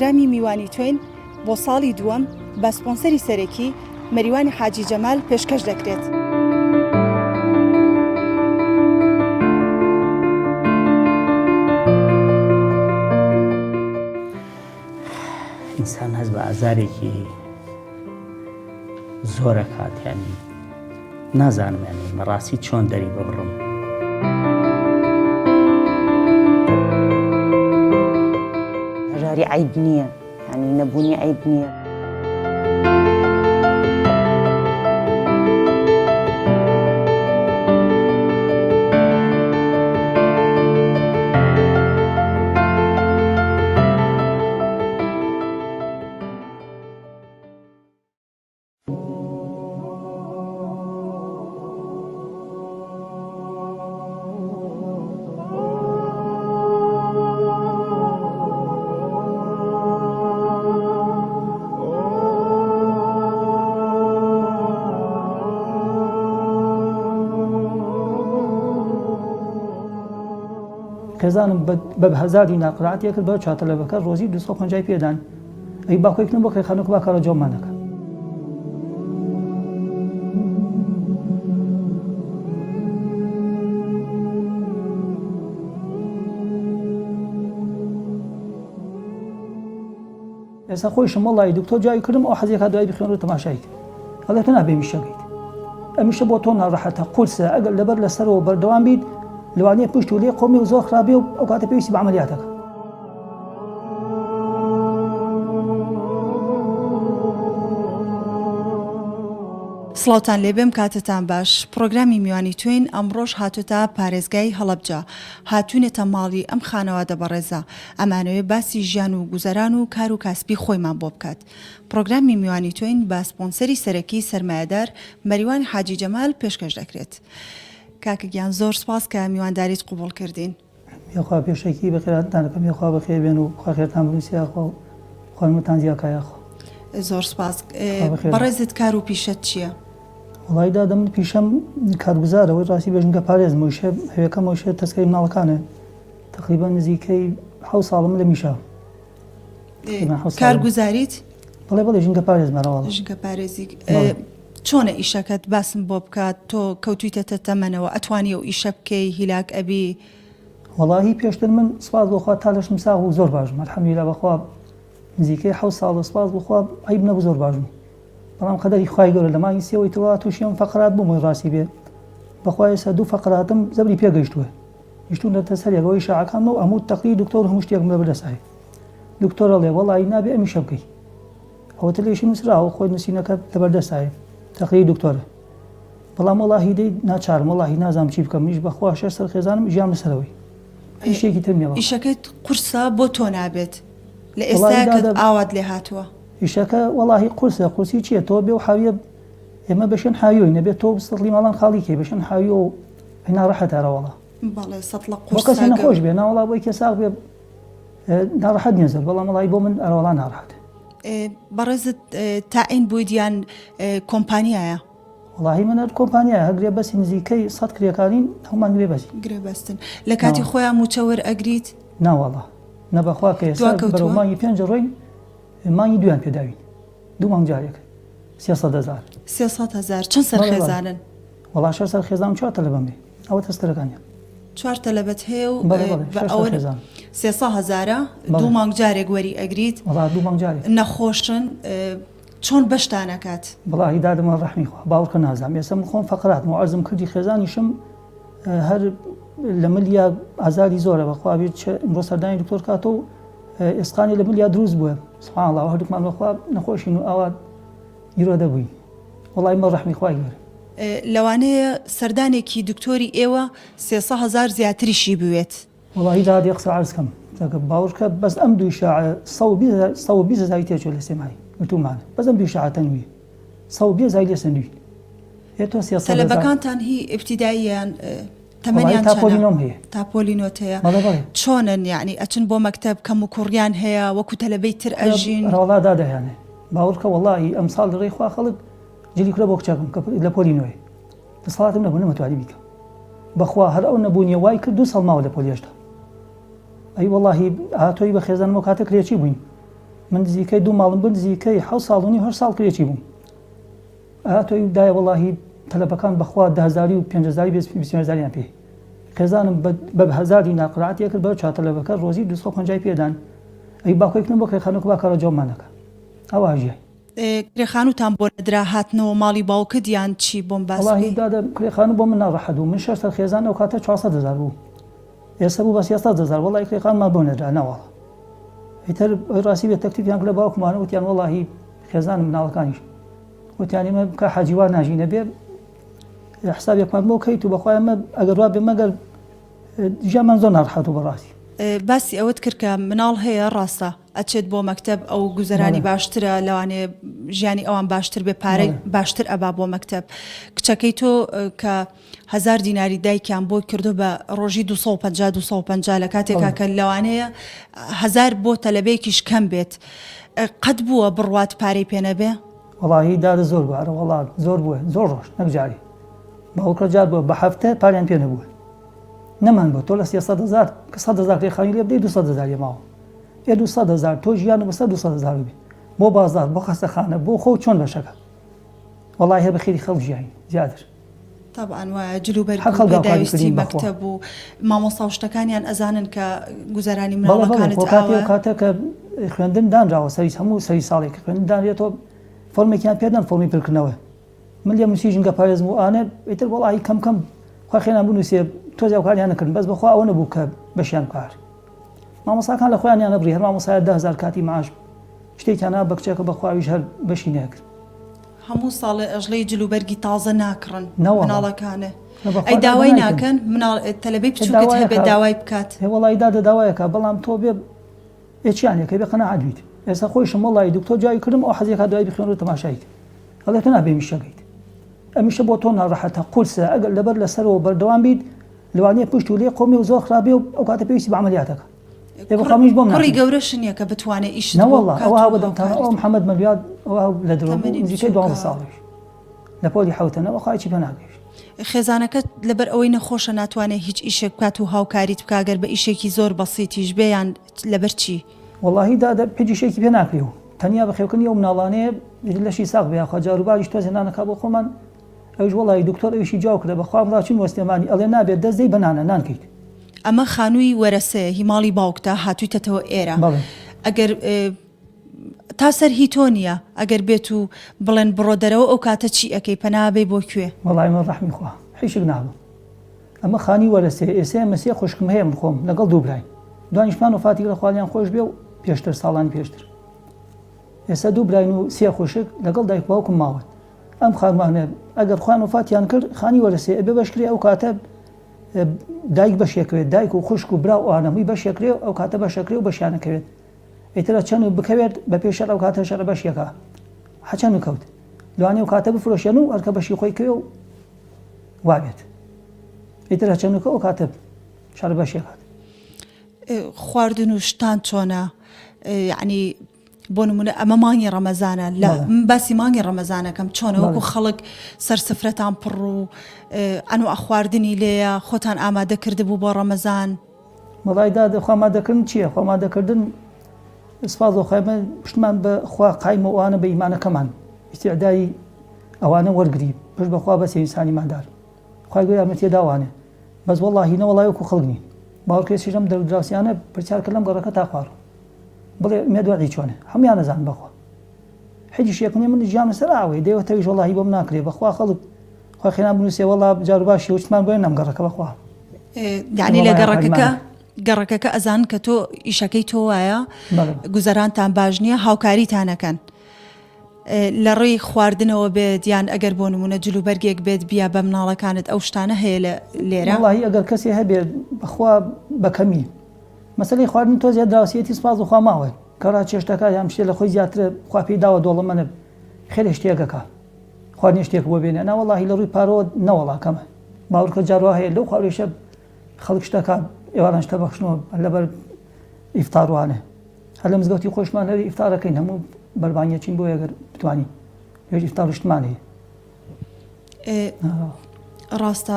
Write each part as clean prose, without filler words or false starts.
پڕۆگرامی میوانی تۆین بۆ ساڵی دووەم بە سپۆنسەری سەرەکی مەریوانی حاجی جەمال پێشکەش دەکرێت. ئینسان هەست بە ئازارێکی زۆرەکات یانی نازانم یانی بەڕاستی چۆن دەری ببڕم. هەژاری عەیب نییە یانی نەبوونی عەیب نییە. خێزانم بە هەزار دینار قەناعەتی کرد بە چاتەلەبەکە ڕۆزی 250 پێدان ئەی با کۆی کەم بۆ خێرخانە کو با کارە جۆمان نەکە. ئێستا خۆیشم وەڵی دکتۆر جای کردم ئەو حەزێکا دوای بخوێن و تەماشای کرد ئەڵێ تۆ نابێ میشەکەیت ئەمیشە بۆ تۆ ناڕەحەتە قورسە ئەگەر لەبەر لەسەرەوە بەردەوام بیت لەوانەیە پشت و لێ قۆمی و زۆر خراپێ و ئەو کاتە پێویستی بە عەمەلیاتەکە. سڵاوتان لێبێم کاتتان باش پڕۆگرامی میوانی تۆین ئەمڕۆش هاتۆتە پارێزگای هەڵەبجە هاتوینەتە ماڵی ئەم خانەوادە بەڕێزە ئەمانەوێ باسی ژیان و گوزەران و کار و کاسبی خۆیمان بۆ بکات پڕۆگرامی میوانی تۆین بە سپۆنسەری سەرەکی سەرمایەدار مەریوان حاجی جەمال پێشکەش دەکرێت کاکە گیان زۆر سوپاس کە میوانداریت قبوڵ کردین. یاخوا پێشەکی بەخێرهاتنتان ئەکەم یاخوا بەخێر بێن و خوا خێرتان بنوسێ یاخوا و خوا نمرتان زیا کا یاخوا. زۆر سوپاس خوا بەخێر بێن. بەڕێزت کار و پیشەت چیە؟ وەڵایی دادە من پیشەم کارگوزارە وەی ڕاستی بێژنگە پارێزم ویشە هەوێکەم ویشە تەسکەری مناڵەکانە تەقریبا نزیکەی حەو ساڵە من لە میشە تەقریبا حەو ساڵە. کارگوزاریت؟ بەڵێ بەڵێ ژینگە پارێزم هەرەواڵا. ژینگە پارێزی بەڵێ. چۆنە ئیشەکەت باسم بۆ بکە تۆ کەوتویتەتە تەمەنەوە ئەتوانی ئەو ئیشە بکەی هیلاک ئەبی؟ وەڵاهی پێشتر من سپاس بۆ خوا تا لەشم ساغ بوو زۆر باش بووم الحمدللە بەخوا نزیکەی حەوت ساڵە سپاس بۆ خوا عەیب نەبوو زۆر باش بووم بەڵام قەدەری خوای گەورە لە مانگی سێوەی تروا تووشی ئەم فەقرات بووم وەی ڕاستی بێ بەخوا ئێستا دوو فەقراتم زەبری پێ گەیشتووە نیشتوونەتە سەر یەک ئەوەی شاعەکانمە و هەموو تەقریری دکتۆر هەموو شتێکم لەبەر دەستایە دکتۆر ئەڵێ وەڵی نابێ ئەمیشە بکەی ئەوەتە لێشی نووسراوە خۆی نووسینەکە لەبەردەستایە تەقریری دکتۆرە بەڵام وەڵاهی دەی ناچارم وەڵاهی نازانم چی بکەم منیش بەخوا شەش سەر خێزانم ژیان لەسەرەوەی هیچ شتێکی تر نییە بەخوا. ئیشەکەت قورسە بۆ تۆ نابێت لە وەڵاهی ئێستایا کە دادە ئاوات لێ هاتووە. ئیشەکە وەڵاهی قورسە قورسی چییە تۆ بێ و حاویە ئێمە بەشێن حاویۆین نەبێت تۆ سەتڵی ماڵان خاڵی کەی بەشێن حاویۆ و ئەی ناڕەحەتە ئەرەوەڵا بەڵێ سەتڵە بۆ کەسێ قورسە نەخۆش بێ ناوەڵا بۆی کێ ساغ بێ ناڕەحەت نییە زۆر بەڵام وەڵاهی بۆ من ئەرەوەڵا ناڕەحەتە. بەڕێزت تاعین بوویت یان کۆمپانیایە؟ وەڵاهی من هەر کۆمپانیایە هەر گرێبەستی نزیکەی سەد کرێکارین هەموومان گرێبەستین. گرێبەستن لە کاتی خۆیان مووچە وەرئەگریت؟ نا وەڵا نە بەخوا کە ئێستا بەرەو مانگی پێنج ڕۆین مانگی دویان پێداوین دوو مانگ جارێک 300 هزار 300 هزار چەند سەر خێزانن؟ وەڵا شەش سەر خێزان چوار تەلەبەم هەیە ئەوە تەسکەرەکانیان. چوار تەلەبەت هەیە و بە ئەوە سێ سە هەزارە دوو مانگ جارێک وەری ئەگریت دوو مانگ جارێک نەخۆشن چۆن بەشتان ئەکات؟ وەڵاهی دادەمە ڕەحمی خوا باوەڕکە نازانم ئێستا من خۆم فەقراتم و عەرزم کردی خێزانیشم هەر لە ملیا ئازاری زۆرە بەخوا بێت چ ئمڕۆ سەردانی دکتۆر کاتۆ و ئێسقانی لە ملیا دروست بووە سبحان الله هەردووکمان بەخوا نەخۆشین و ئاوا گیرۆدە بووین وەڵی مە ڕەحمی خوای گەورە. لەوانەیە سەردانێکی دکتۆری ئێوە سێ سە هەزار زیاتریشی بوێت. وەڵاهی دادێ قسە عەرز کەم کاکە باوەڕ کە بەس ئەم دوو شاعە 120 هەزاری تێچوە لە سێمای گرتوومانە بەس ئەم دوو شاعە تەنویە 120 هەزاری لێ سەندوین ئێ تۆ 300 هەزار تەلەبەکانتان هی ئیبتیداییە یان تەمەنیان تا پۆلی نۆم هەیە تا پۆلی نۆت هەیە بەڵێ بەڵێ چۆنن یعنی ئەچن بۆ مەکتەب کەم و کوڕیان هەیە وەکو تەلەبەی تر ئەژین؟ ڕەوەڵا دادە هەیانە باوەڕ کە وەڵاهی ئەمساڵ لە ڕێی خوا خەڵک جلی کورە بۆ کچەکەم کە لە پۆلی نۆیە دەسەڵاتم نەبوو نەمەتوانی بیکەم بەخوا هەر ئەو نەبوونیە وای کرد دوو ساڵ ماوە لە پۆلیشدا ئەی وەڵاهی هاتۆی بە خێزانم ئەو کاتە کرێچی بووین. من نزیکەی دوو ماڵم بوو نزیکەی حەوت ساڵ و نیو هەشت ساڵ کرێچی بووم. ئەتۆی دایە وەڵاهی تەلەبەکان بەخوا دە هەزاری و پێنج هەزاری بێ 25 هەزاریان پێ خێزانم بە هەزار دینار قەناعەتی ئەکرد بە چوار تەلەبەکە ڕۆزی 250 پێدان ئەی باکۆی کردم بۆ کرێخانەکە با کارە جەومان نەکا ئەوا ژیای. کرێخانوتان بۆ نەدرا هاتنەوە ماڵی باوکت یان چی بۆم باس وەڵاهی بکەی. دادە کرێخانوو بۆ من ناڕەحەت بوو من شەش سەر خێزان ئەو کاتە 400 هەزار بوو ئێستا بوو بە 300 هەزار وەڵاهی کرێخانمان بۆ نەدرا نەواڵا ئیتر ئەوی ڕاستی بێت تەکلیفیان کرد لە باوکمانە وتیان وەڵاهی خێزانم مناڵەکانیش وتیان ئێمە کە حاجی وا ناژی نەبێ حسابێکمان بۆ کەیت و بەخوای ئەمە ئەگەر وا بێ مەگەر ژیانمان زۆر ناڕەحەت و بەڕاستی. باسی ئەوەت کرد کە مناڵ هەیە ڕاستە ئەچێت بۆ مەکتەب ئەو گوزەرانی باشترە لەوانەیە ژیانی ئەوان باشتر بێ پارەی باشتر ئەبا بۆ مەکتەب کچەکەی تۆ کە هەزار دیناری دایکیان بۆی کردو بە ڕۆژی 250 250 لە کاتێکا کە لەوانەیە هەزار بۆ تەلەبەیەکیش کەم بێت قەت بووە بڕوات پارەی پێ نەبێ؟ وەڵاهی دادە زۆر بووە ئەرە وەڵا زۆر بووە زۆر ڕۆژ نەک جارێ باوکە جار بووە بە هەفتە پاریان پێ نەبووە نەمان بووە تۆ لە سێ هەزار کە سەد هەزار کرێ خانی لێ بدەی دوو هەزار ماوە ئێ دوو هەزار تۆ ژیان بەسەر دوو هەزار بێ بۆ بازار بۆ خەستەخانە بۆ خۆ چۆن بەشەکە وەڵاهی هەر بە خێری خەڵک ژیاین زیاتر. تەبعەن وایە جل و بەرگ و پێداویستی مەکتەب و مامۆستا و شتەکانیان ئەزانن کە گوزەرانی مناڵەکانت ئاوایە. ئەو کاتە کە خوێندن دانراوە سەری هەموو سەری ساڵێک خوێندن دانرێتەوە فۆرمێکیان پێدەن فۆرمی پرکردنەوە من لێم نووسی ژینگە پارێزم و ئانە ئیتر وەڵاهی کەم کەم خوا خێران بنووسێ تۆزێ ئەوکاریان نەکردن بەس بەخوا ئەوە نەبوو کە بەشیان بکار مامۆستاکان لە خۆیانیان نەبڕی هەر مامۆستایە 10000 کاتی معاش شتێکیان نا بە کچەکە بەخوا ئەویش هەر بەشی نەکرد. هەموو ساڵێ ئەژڵێی جل و بەرگی تازە ناکڕن مناڵەکانێ ئەی داوای ناکەن مناڵ تەلەبەی بچوکت هەبێت داوای بکات؟ ئێ وەڵی دادە داوایەکە بەڵام تۆ بێ ئێ چیان لێکەی بێ قەناعەت بیت ئێستا خۆیشم وەڵی دکتۆر جوابی کردم ئەو حەزێکا دوای بخوێنەوە تەماشای کرد ئەڵێ تۆ نابێ میشەکەیت ئەمیشە بۆ تۆ ناڕەحەتە قورسە ئەگەر لەبەر لەسەرەوە بەردەوام بیت لەوانەیە پشت و لێ قۆمی و زۆر خراپێ و ئەو کاتە پێویستی بە عەمەلیاتەکە ئێ بۆ کوڕی گەورەش نییە کە بتوانێت ئیشت بۆ نەوەڵا بکات ئەوە و هاوبەدەم تانە هاوکاریت ئەو محەممەد مەلیاد ئەوە لە درۆ بوو تەمەنی نزیکەی بچووکە. دوانزە ساڵیش لە پۆلی حەوتە نەوە خوا هیچی پێ ناگەیشت. خێزانەکەت لەبەر ئەوەی نەخۆشە ناتوانێت هیچ ئیشێک بکات و هاوکاریت بکا گەر بە ئیشێکی زۆر بەسیتیش بێ یان لەبەر چی؟ وەڵاهی دادە هیچ ئیشێکی پێ ناکرێ و تەنیا بەخێوکردنی ئەو مناڵانەیە لەشی ساغ بێ یاخوا جاروباریش تۆزێ نانەکا بۆ خۆمان ئەویش وەڵاهی دکتۆر ئەویشی جواو کردە بەخوا ئەمڕا چوین بۆ سلێمانی ئەڵێ نابێت دەست دەی بە نانە نان کەیت. ئەمە خانووی وەرەسەیە هی ماڵی باوکتە هاتوویتەتەوە ئێرە بەڵێ. ئەگەر تا سەر هی تۆ نییە ئەگەر بێت و بڵێن بڕۆ دەرەوە ئەو کاتە چی ئەکەی پەنا بەی بۆ کوێ؟ وەڵاهی من ڕەحمی خوا حیشک نابم ئەمە خانی وەرەسەیە ئێسێ ئەمە سێ خوشکم هەیە من خۆم لەگەڵ دوو براین دوانیشمان وەفاتی کرد خوا لێیان خۆش بێ و پێشتر ساڵانی پێشتر ئێستا دوو براین و سێ خوشک لەگەڵ دایک باوکم ماون ئەم خانوانە ئەگەر خۆیان وەفاتیان کرد خانی وەرەسێ ئەبێ بەشکرێ ئەو کاتە دایک بەشێکوێت دایک و خوشک و برا و ئەوانە هەمووی بەشێکرێ ئەو کاتە بەشەکرێ و بەشیانەکەوێت ئیترە چەند و بکەوێت بە پێی شەرع ئەو کاتە شەرع بەشیەکە هەچەند و کەوت لەوانەیە ئەو کاتە بفرۆشێن و هەرکە بەشی خۆی کەوێ و وابێت ئیتر هەچەند و کە ئەو کاتە شەرع بەشیەکات. خواردن و شتان چۆنە یعنی بۆ نمونە ئەمە مانگی ڕەمەزانە لە من باسی مانگی ڕەمەزانەکەم چۆنە وەکو خەڵک سەر سفرەتان پڕ و ئەنوا خواردنی لێیە خۆتان ئامادە کردبوو بۆ ڕەمەزان؟ وەڵای دادە خۆ ئامادەکردن چییە خۆ ئامادەکردن سپاس بۆ خوای من پشتمان بە خوا قایمە و ئەوانە بە ئیمانەکەمان ئیستیعدای ئەوانە وەرگری پشت بەخوا بەس ئینسانی مادار خوای گەورە یارمەتیە داوانێ بەس وەڵاهی نەوەڵای وەکو خەڵک نین باوەڕکە ئێستیش ئەم دەرودراوسیانە پرسیار کە لەم گەڕەکە تا خوارەوە بڵێ ئومێد وەعی چۆنە هەموویان ئەزانن بەخوا حیچ شێک نیە من ژیانم لەسەر ئاوەیە دەیەوە تەویش وەڵاهی بۆم ناکرێ بەخوا خەڵک خوا خێران بنووسێ وەڵا جار باش شێوچمان بۆیە نەم گەڕەکە بەخوا یعنی لە گەڕەکەکە گەڕەکەکە ئەزان کە تۆ ئیشەکەی تۆ وایە گوزەرانتان باش نییە هاوکاریتانەکەن لە ڕێی خواردنەوە بێت یان ئەگەر بۆ نمونە جلوبەرگێک بێت بیا بە مناڵەکانت ئەو شتانە هەیە لە لێرە؟ وەڵاهی ئەگەر کەسێ هەبێت بەخوا بە کەمی مەسەلەی خواردن تۆزێ دراوسێتی سپاس بۆ خوا ماوە کەڕا چێشتەکە یان شتێ لە خۆی زیاترە خوا پێی داوە دۆڵەمەنە خێرێ شتێکەکە خواردنی شتێک بۆ بێنێ نا وەڵاهی لە ڕووی پارەوە نەوەڵا کەمە باوەڕکە جار وا هەیە لەو خواردنیشە خەڵک شتەکە ئێواران شتە بەخشنەوە لەبەر ئیفتاروانە هەر لە مزگەوتی خۆشمان هەر ئیفتارەکەین هەموو بەربانگەچین بۆ ئەگەر بتوانین لێژ ئیفتار شتمان هەیە ڕاستە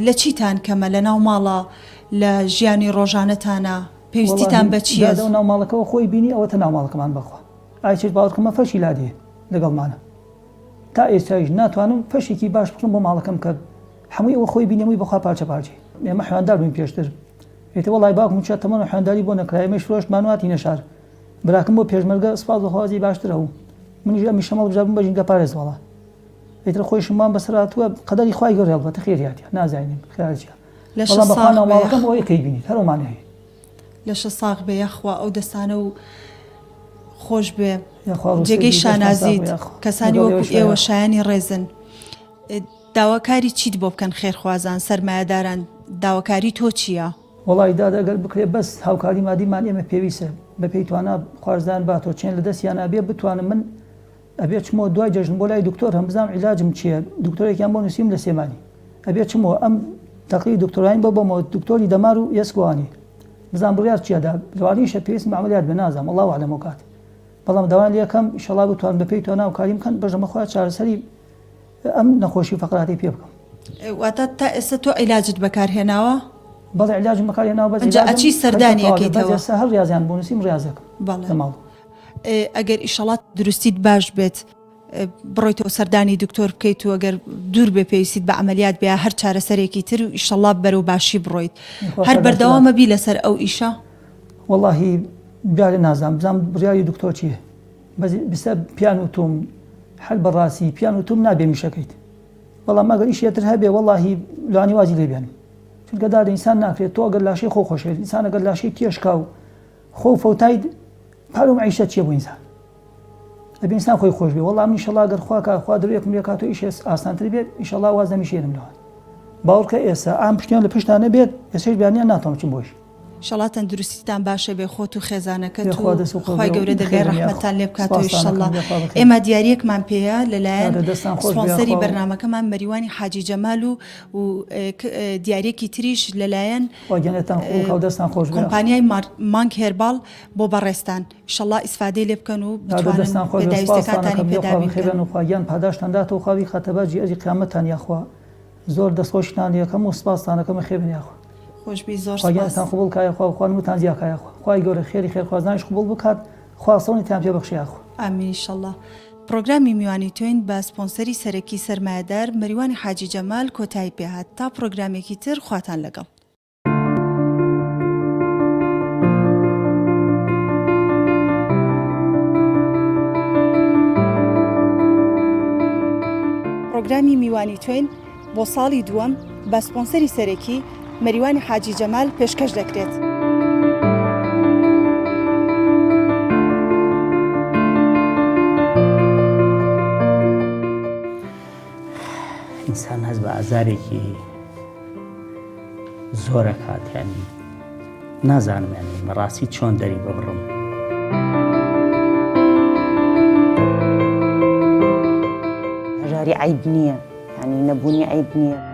لە چیتان کەمە لە ناو ماڵە لە ژیانی ڕۆژانەتانە پێویستیتان بە چییە؟ ناو ماڵەکەەوە خۆی بینی ئەوە تە ناو ماڵەکەمان بەخوا. ئای چێت باوەڕکەمە فەرشی لادێ لەگەڵمانە تا ئێستایش ناتوانم فەرشێکی باش بکڕم بۆ ماڵەکەم کە هەمووی ئەوە خۆی بینی هەمووی بەخوا پارچە پارچەی ئێمە حیواندار بووین پێشتر ئێتە وەڵای باوکم چە تەمەن و حیوانداری بۆ نەکرا ئێمەش فرۆشتمان و هاتینە شار براکەم بۆ پێشمەرگە سپاس بۆ خوازی باشتر هەبوو منیش ئەم ئیشەم هەڵبژارد بووم بە ژینگە پارێز وەڵا ئیتر خۆیشم وام بەسەر هاتووە قەدەری خوای گەورە هەڵبەتە خێری هاتیە نازانین خێر چیە لەشت بەڵام بەخوا ساغ بێ ناوماڵەکەم ئەوەی کەی بینیت هەر ئەومانە هەیە لەشت ساغ بێ یاخوا ئەو دەستانە و خۆش بێ یاخوا ڕووسەری جێگەی لەشتان ساغ بێ شانازیت یاخوا کەسانی لەگەڵ وەکو ئێوەش ئێوە یاخوا شایانی ڕێزن داواکاری چیت بۆ بکەن خێرخوازان سەرمایەداران داواکاری تۆ چییە؟ وەڵای دادە گەر بکرێ بەس هاوکاری مادیمان ئێمە پێویسە بە پێی توانا خوارزان با تۆ چێن لە دەستیانا بێ بتوانم من ئەبێ چمەوە دوای جەژن بۆ لای دکتۆر هەم بزانم عیلاجم چییە دکتۆرێکیان بۆ نووسیم لە سلێمانی ئەبێ چمەوە ئەم تەقریری دکتۆرایم بۆ بەمەوە دکتۆری دەمار و ئێسکوانی بزانم بڕیار چییە دا لەوانەیشە پێویستم بە عەمەلیات بێ نازانم اللە اعلم ئەو کات بەڵام داوایان لێ ئەکەم ئیشەڵا بتوانن بە پێی توانا هاوکاریم بکەن بەژەمە خۆیان چارەسەری ئەم نەخۆشی فەقراتی پێ بکەم. واتە تا ئێستا تۆ عیلاجت بەکار هێناوە؟ بەڵێ عیلاجم بەکار هێناوە بەس ئینجا عیلاجم ئەچی خەریکە سەردانی تەواو بێ بەس ئەکەیتەوە؟ ئێستا هەر ڕیازیان بۆ نووسیم ڕیازەکەم بەڵێ لە ماڵ. ئەگەر ئیشەڵا دروستیت باش بێت بڕۆیتەوە سەردانی دکتۆر بکەیت و ئەگەر دوور بێ پێویستیت بە عەمەلیات بێ یا هەر چارەسەرێکی تر و ئیشەڵا بەرەو باشی بڕۆیت یخوا هەر پاداشتت بەردەوامە بی لەسەر ئەو ئیشە؟ وەڵاهی جارێ نازانم بزانم بڕیاری دکتۆر چییە بەس بسە پیان وتوم هەر بەڕاستی پیان وتوم نابێ میشەکەیت بەڵام ئەگەر ئیشێ تر هەبێ وەڵاهی لانی وازی لێ بێنم چونکە دادە ئینسان ناکرێت تۆ ئەگەر لاشەی خۆ خۆشێت ئینسان ئەگەر لاشەی تێشکا و خۆ فەوتایت پارە و مەعیشەت چیە بۆ ئینسان ئەبێ ئینسان خۆی خۆش بێ وەڵام ئینشەڵا گەر خوا کا خوا درێکم لێ کات و ئیشێ ئاسانتر بێت ئینشەڵا واز لەمیشێنم لەوان باوەڕکە ئێستا ئام پشتیان لە پشتا نەبێت ئێسەش بیانیان ناتوانم بچم بۆش ئیشەڵا تەندروستیتان باشە بێ خۆت و خێزانەکەت و یاخوا دەست و خۆش خوای بێ گەورە دەرگای بەخێربن یاخوا ڕەحمەتتان لێ بکاتەوە سپاستان ئیشەڵا ئەکەم یاخوا بەخێربن ئێمە دیاریەکمان پێیە لەلایەن دادە دەستان خۆش بێ سپۆنسەری یاخوا و بەرنامەکەمان مەریوانی حاجی جەمال و و دیاریەکی تریش لەلایەن خوا گیانتان قبوڵ کا و دەستان خۆش بێ یاخوا. کۆمپانیای مانگ هێرباڵ بۆ بەڕێزتان ئیشەڵا ئیسفادەی لێ بکەن و دادە بتوانن دەستان خۆش بێ سپاستان پێداویستیەکانتانی ئەکەم پێ یاخوا دابین بکەن. بەخێربێن و خوا گیان پاداشتان داتەوە خوا بیخاتە بەرجی ئەجری قیامەتتان یاخوا زۆر دەستخۆشیتان لێکەم و سپاستان ئەکەم بەخێربێن یاخوا. خۆشبی زۆر خوا سپاس. گیانتان قبوڵ کا یاخوا و خوا نموتان زیا کا یاخوا خوای گەورە خێری خێرخوازانیش قبوڵ بکات خوا سەونیتان پێ بەخشێ یاخوا. ئامین ئیشەڵا. پڕۆگرامی میوانی تۆین بە سپۆنسەری سەرەکی سەرمایەدار مەریوانی حاجی جەمال کۆتایی پێهات تا پڕۆگرامێکی تر خواتان لەگەڵ. پڕۆگرامی میوانی تۆین بۆ ساڵی دووەم بە سپۆنسەری سەرەکی مەریوانی حاجی جەمال پێشکەش دەکرێت. ئینسان هەست بە ئازارێکی زۆرەکات ینی نازانم ینی بەڕاستی چۆن دەری ببڕم. هەژاری عەیب نییە یانی نەبوونی عەیب نییە.